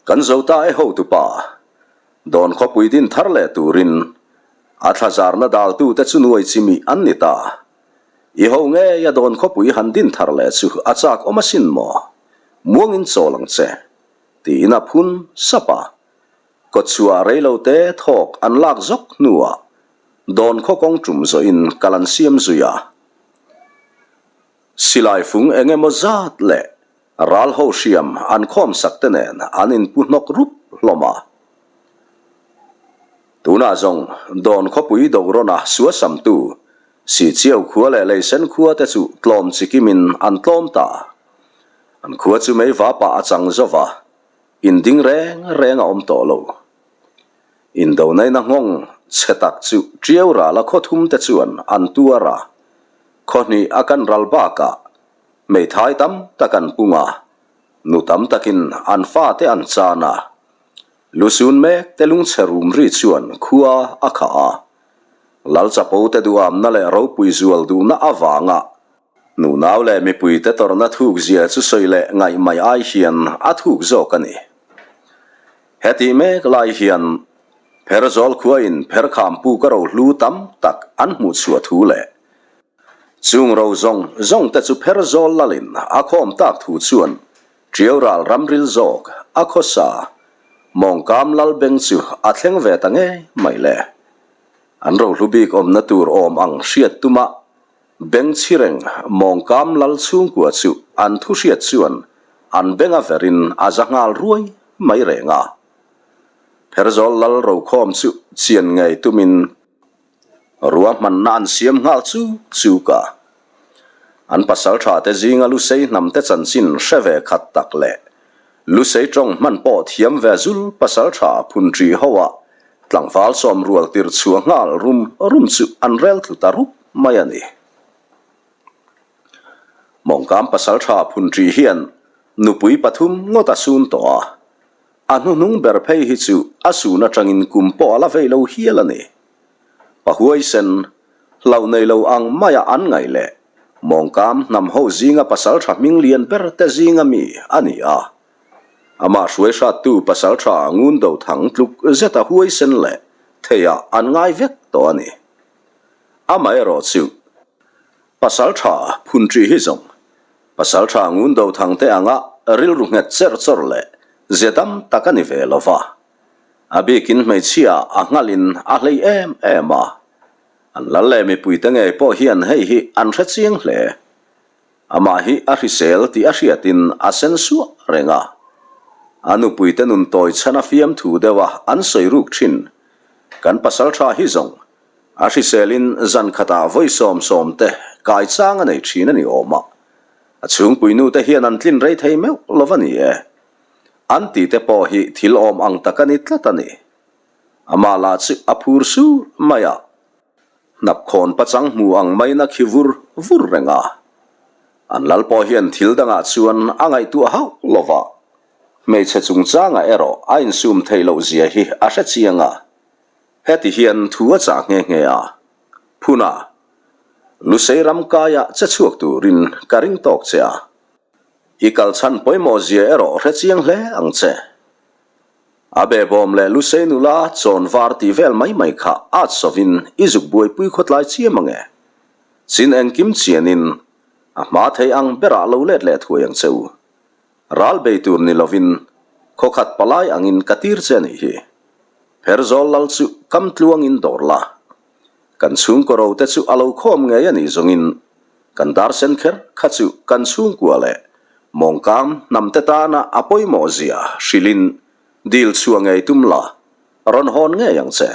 Kan zo ta e hotupa, dawn khawpui din thar leh turin a thlazarna daltute chu nuai chimi an ni ta. I ho ngei a dawn khawpui han din thar leh chu a chak awm asin maw? Muangin chawl ang che, tiin a phun sap a. Kawtchhuah reilote thawk an lak zawk hnuah dawn khaw kawng tum zawhin kal an siam zui a. Silai fung eng emaw zat leh ral ho hriam an khawm sak te nen an inpu hnawk rup hlawm a. Tunah zawng Dawn khawpui Dorawna suasamtu Sichiau khua leh Leisen khua te chu tlawm chikimin an tlawm ta. An khua chu mei vapah a chang zo va, inding reng reng a awm tawh lo. Indonaina nghawng chhe tak chu Tiau rala khaw thum te chuan an tuar a. Khawhnih a kan ral bakah hmeithai tam tak an pung a, nu tam takin an fate an chan a. Lusun mek te lungchhe rum ri chuan khua a khah a. Lal chapo te duhamna leh ropui zual duhna avanga nunau leh mipui te tawrhna thuk zia chu sawi leh ngaih mai ai hian a thuk zawk a ni. Hetih mek lai hian Pherzawl khuain Pherkham puk a rohlu tam tak an hmuh chhuah thu leh chung ro zawng zawng te chu Pherzawl lalin a khawm tak thu chuan Tiau ral ramril zawk a khawsa mawngkam lal beng chu a thleng ve ta ngei mai le. An rohlu bik awmna tur awm ang hriat tuma beng chhi reng mawngkam lal chhungkua chu an thu hriat chuan an beng a verin a za nghal ruai mai reng a. Pherzawl lal rokhawm chu chian ngei tumin ruahmanna an siam nghal chuk chuk a. An pasal tha te zinga Lusei hnam te chanchin hre ve khat tak leh Lusei tawng hman pawh thiam ve zul pasal tha phun ṭih ho a tlangval sawm rual tir chhuah nghal rum rum chu an rel tlu ta rup mai a ni. Mawngkam pasal tha phun ṭih hian nupui pathum ngawt a sun tawh a. A hnuhnung ber phei hi chu a sun atangin kum pawh a la vei lo hial a ni. Pahuaisen, hlauh nei lo ang maia an ngaih leh mawngkam hnam ho zinga pasal tha hming lian ber te zinga mi a ni a. Amah hruai hrattu pasal tha ngun do thang tluk zeta huaisen leh theiah an ngai vek tawh a ni. Amaherawh chu pasal tha phun ṭih hi zawng Pasal tha ngun do thang te anga rilru nghet cherh chawrh leh ze dam tak a ni ve lo va. A bikin hmeichhia a nghalin a hlei em em a. An lal leh mipuite ngei pawh hian hei hi an hre chiang hle. Amah hi a hrisel tih a hriatin a sen suah reng a. A nupuite nun tawi chhan a fiamthu deuh a an sawi ruk thin. Kan pasal tha hi zawng A hriselin zan khatah vawi sawm sawm te kai chang a nei thin a ni awm a, a chhungpui nu te hian an tlin rei thei meuh lo va ni e. An ti te pawh hi thil awm ang tak a ni tlat a ni. Amah lah chu a phur sur mai a, hnapkhawn pachang hmu ang maiin a khi vur vur reng a. An lal pawh hian thil dangah chuan a ngaihtuah hauh lo va, hmeichhe chungchangah erawh a insum theih loh zia hi a hre chiang a. Heti hian thu a chah nghe nghe a, Phuna, Lusei ram kaia che chhuak turin ka ring tawk che a, i kal chhan pawimawh zia erawh hre chiang hle ang che. A behbawm leh Lusei nula chawn var tih vel mai mai kha at sovin i zuk buaipui khawtlai chiam ang e. Chin engkim chianin a hma thei ang berah lo let leh thuai ang che u. Ral bei tur ni lovin khawkhat palai angin ka tir che a nih hi. Pherzawl lal chu kam tluangin dawr la. Kan chhungkaw ro te chu a lo khawm ngei a nih zawngin kan dar sen kher kha chu kan chhungkua leh mawngkam hnam te tana a pawimawh zia hrilhin dil chhuah ngei tum la, rawn hawn ngei ang che.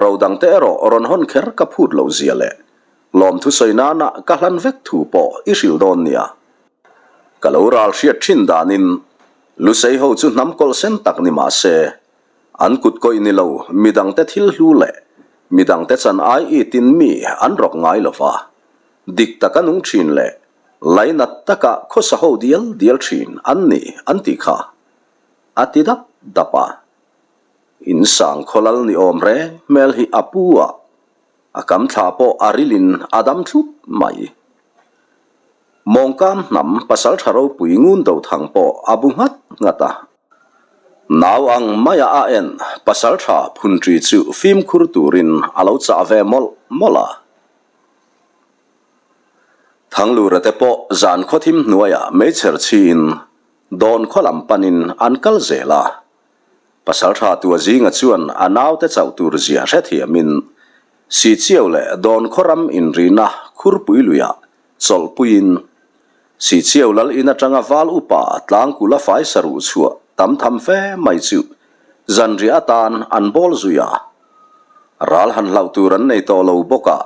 Ro dang te erawh rawn hawn kher ka phut loh zia leh lawmthu sawi nana ka hlan vek thu pawh i hrilh dawn nia. Ka lo ral hriat thin danin Lusei ho chu hnam kawlh sen tak ni mah se, an kut kawih ni lo midangte thil hlu leh midangte chan ai itin mi an rawk ngai lo va, dik taka nung thin leh lainat taka khawsa ho dial dial thin an ni an tih kha a ti dap dap a. In sang khawlal ni awm reng hmel hi a pu a, a kam thla pawh a rilin a dam thlup mai. Mawngkam hnam pasaltha ropui ngun do thang pawh a bu nghat nghat a. Nau ang maia a en pasaltha phunṭi chu fimkhur turin a lo chah ve mawlh mawlh a. Thanglura te pawh zan khawthim hnuaiah meichher chhiin dawn khaw lam panin an kal zel a. Pasaltha tua zinga chuan a naute chauh tur zia hrethiamin Sichiau leh dawn khaw ram inrina khurpui luiah chawlhpuiin Sichiau lal in atanga val upa tlangkula fai saruh chhuah tam tham fe mai chu zanriah atan an bawl zui a. Ral han hlauh tur an nei tawh lo bawk a,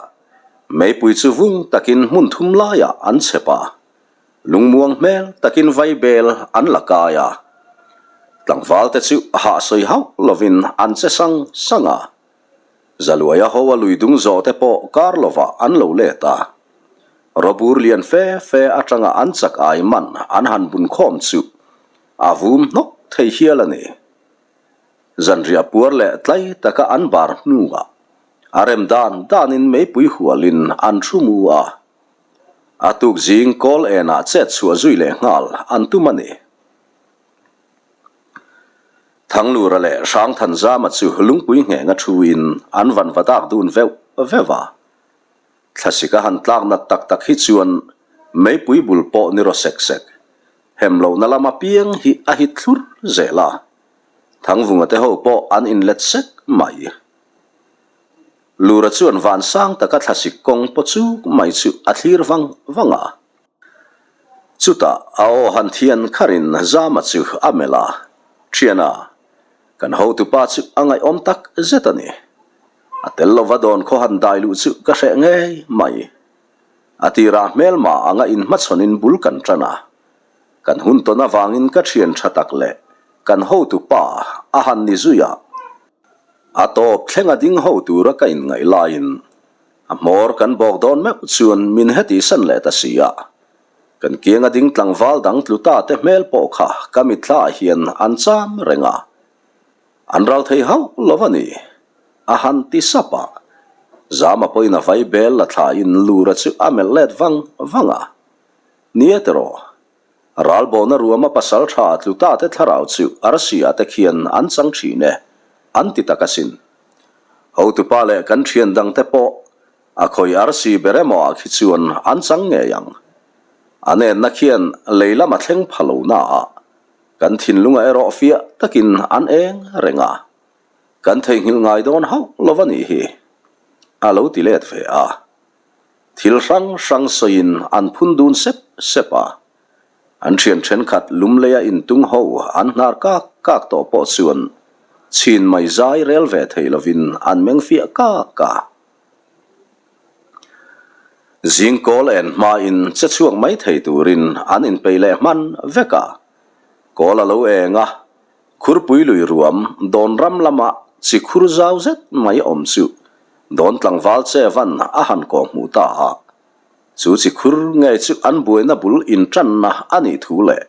meipui chu vung takin hmun thum laiah an chep a, lungmuang hmel takin vaibel an la kai a. Tlangvalte chu hah sawi hauh lovin an che sang sang a. Zaluaia ho a lui dung zawh te pawh kar lovah an lo let a. Rawbur lian fe fe atanga an chak ai man an han bun khawm chu a vum hnawk thei hial a ni. Zanriah puar leh tlai taka an bar hnuah a rem dan danin meipui hualin an thu mu a. A tuk zing kawl enah chet chhuah zui leh nghal an tum a ni. Thanglura leh Hrangthanzama chu lungpui nghenga thuin an van va dak dun veuh veuh a. Thlasik a han tlak nat tak tak hi chuan meipui bul pawh ni raw sek sek, hem lohna lama piang hi a hit thlur zel a. Thangvunga te ho pawh an inlet sek mai. Lura chuan van sang taka thlasik kawng paw chuk mai chu a thlir vang vang a. Chutah a aw han thian kharin Zama chu a melh a, Thiana, kan hotupa chu a ngaihawm tak zet a ni. A tel lova dawn khaw han dai luh chu ka hreh ngei mai. A tirah hmelma anga inhmachhawnin bul kan tan a, kan hun tawn avangin ka thian tha tak leh kan hotupa a han ni zui a, a tawp thlenga ding ho tura ka inngaih laiin A hmawr kan bawk dawn meuh chuan min heti san leh ta si a. Kan kianga ding tlangval dang tlu ta te hmel pawh kha ka mitthla ah hian an cham reng a. An ral thei hauh lo a ni. A han ti sap a. Zama pawhin a vai bel la thla in Lura chu a melh let vang vang a. Ni e tiraw. Ralbawna ruama pasal tha tlu ta te thlarau chu arsi ah te khian an chang thin e, an ti tak asin. Hotupa leh kan thian dang te pawh a khawi arsi ber emaw ah khi chuan an chang ngei ang. A nenna khian lei lama thleng pha lo na ah kan thinlunga erawh fiah takin an eng reng a, kan theihnghilh ngai dawn hauh lo a nih hi, a lo ti let ve a. Thil hrang hrang sawiin an phun dun sep sep a, an thian thenkhat lumleia intung ho an hnar kak kak tawh pawh chuan chhin mai zai rel ve thei lovin an meng fiah kak a. Zing kawl en hmain che chhuak mai thei turin an inpeih leh hman vek a, kawl a lo eng a, Khurpui lui ruam dawn ram lama chi khur zau zet mai awm chu dawn tlangval che van a han kawh hmuh ta a. Chu chi khur ngei chu an buaina bul intanna a nih thu leh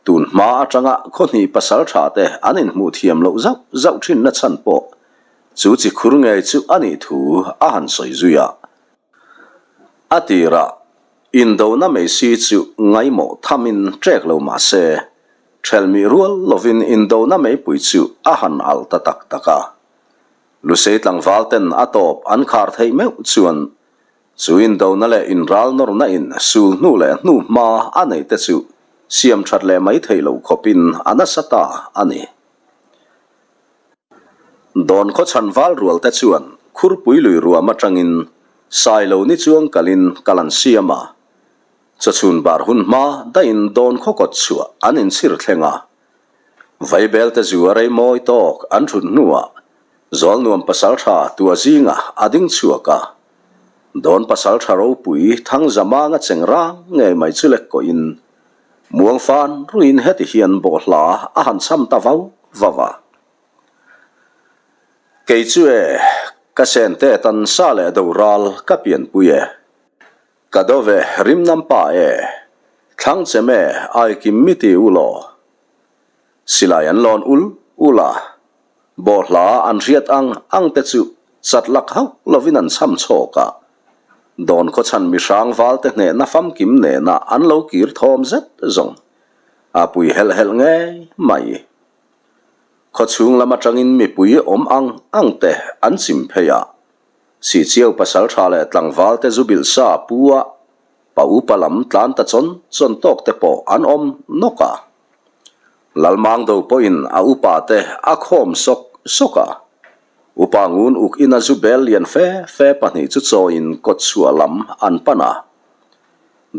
tun hma atanga khawhnih pasal tha te an inhmuh thiam loh zauh zauh thinna chhan pawh chu chi khur ngei chu a nih thu a han sawi zui a. A tirah indona mai si chu ngaimawh thamin ṭek lo mah se, ṭhelmih rual lovin indona meipui chu a han alh ta tak tak a. Lusei tlangval ten a tawp an khar theih meuh chuan chu indona leh inral nawrna in sul hnu leh hnu hma a nei te chu siam ṭhat leh mai theih lo khawpin a nasa ta a ni. Dawn khaw chhan val rual te chuan. Khurpui lui ruam atangin Sailo ni chuang kalin kal an siam a. Chawchhun bar hun hma daihin dawn khaw kawt chhuah an inchhir thleng a. Vaibelte zu a rei mawi tawk an thut hnuah Zawlnuam pasaltha tua zingah a ding chhuak a. Dawn pasaltha ropui Thangzamanga cheng rang ngei mai chu lek kawhin Muang fan ruiin heti hian bawhhla a han cham ta vau vau a. Kei chu e, ka sen te tan sa leh do ral ka pianpui e. Ka do ve rimnam pa e, thlang chem e ai kim mi ti u law. Silai an lawn ul ul a, bawhhla an hriat ang ang te chu chat lak hauh lovin an cham chhawk a. Dawn khawchhan mihrang valte hnehna famkim nena an lo kir thawm zet zawng a pui helh helh ngei mai. Khawchhung lam atangin mipui awm ang ang te an chim phei a, Sihchiau pasaltha leh tlangvalte zu bilh sa pu a, pa upa lam tlan ta chawn chawn tawk te pawh an awm nawk a. Lalmangdo pawhin a upa te a khawm sawk sawk a. Upa ngun uk ina zu bel lian fe fe pahnih chu chawiin kawtchhuah lam an pan a.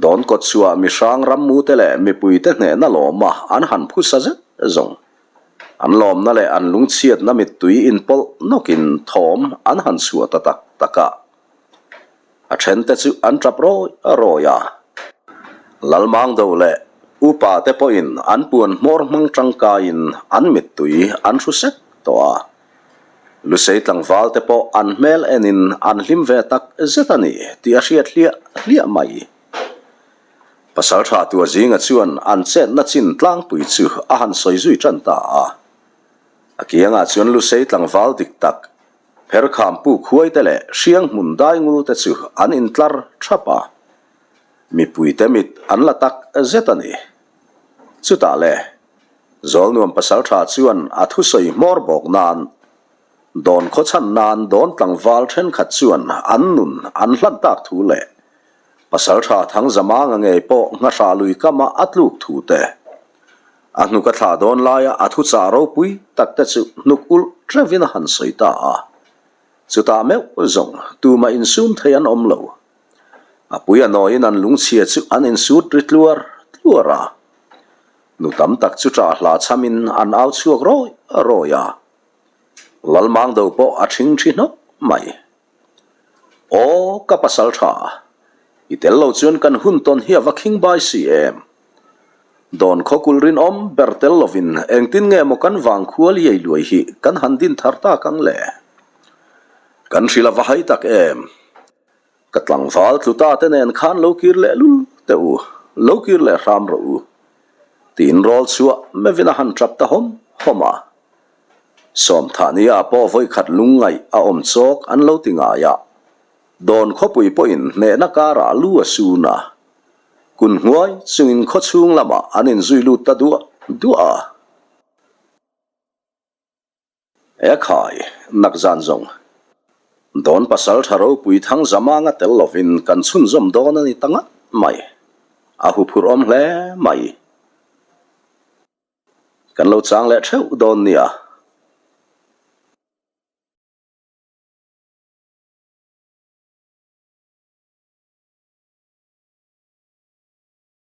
Dawn kawtchhuah mihrang rammute leh mipuite hnehna lawma an han phusa zet zawng. An lawmna leh an lungchhiatna mittui inpawlh nawkin thawm an han chhuah ta tak tak a. A thente chu an tap rawi rawi a. Lalmangdo leh upa te pawhin an puan hmawr hmang tangkaiin an mittui an hru sek tawh a. Lusei tlangval te pawh an hmel enin an hlim ve tak zet a ni tih a hriat hliah hliah mai. Pasaltha tua zinga chuan an chetna chin tlangpui chu a han sawi zui tan ta a. A kiangah chuan Lusei tlangval dik tak Pherkham puk huaite leh hriang hmun daingul te chu an intlar thap a, mipuite mit an la tak zet a ni. Chutah le, Zawlnuam pasaltha chuan a thusawi hmawr bawk nan, dawn khawchhan nan dawn tlangval thenkhat chuan an nun an hlan tak thu leh pasaltha Thangzamanga ngei pawh nghahrah lui kama a tluk thu te, A hnuk a thlah dawn laia a thuchah ropui tak te chu hnuk ulh tleuhin a han sawi ta a. Chutah meuh zawng tumah insum thei an awm lo. A pui a nawiin an lungchhia chu an insut ri tluar tluar a. Nu tam tak chu ṭah hla chhamin an au chhuak rawi rawi a. Lalmangdo pawh a ṭhing ṭhi hnawk mai. Aw, ka pasal tha. I tel lo chuan kan hun tawn hi a va khing bai si em? Dawn khaw kulh rinawm ber tel lovin engtin nge maw kan vang khual iai luai hi kan han din thar tak ang le? Kan hrilh a va hai tak em? Ka tlangval tlu ta te nen khan lo kir leh lul teh u, lo kir leh hram rawh u. Tiin rawl chhuah mevin a han tap ta hawm hawm a. Sawmthahnia pawh vawikhat lungngaih a awm chawk an lo ti ngai a, Dawn khawpui pawhin hnehna karah lu a sun a, kun hnuai chungin khawchhung lamah an inzui lut ta duah duah a. E khai, nak zan zawng. Dawn pasal tha ropui thang zamanga tel lovin kan chhunzawm dawn a ni ta ngat mai. A huphurh awm hle mai. Kan lo chang leh theuh dawn nia.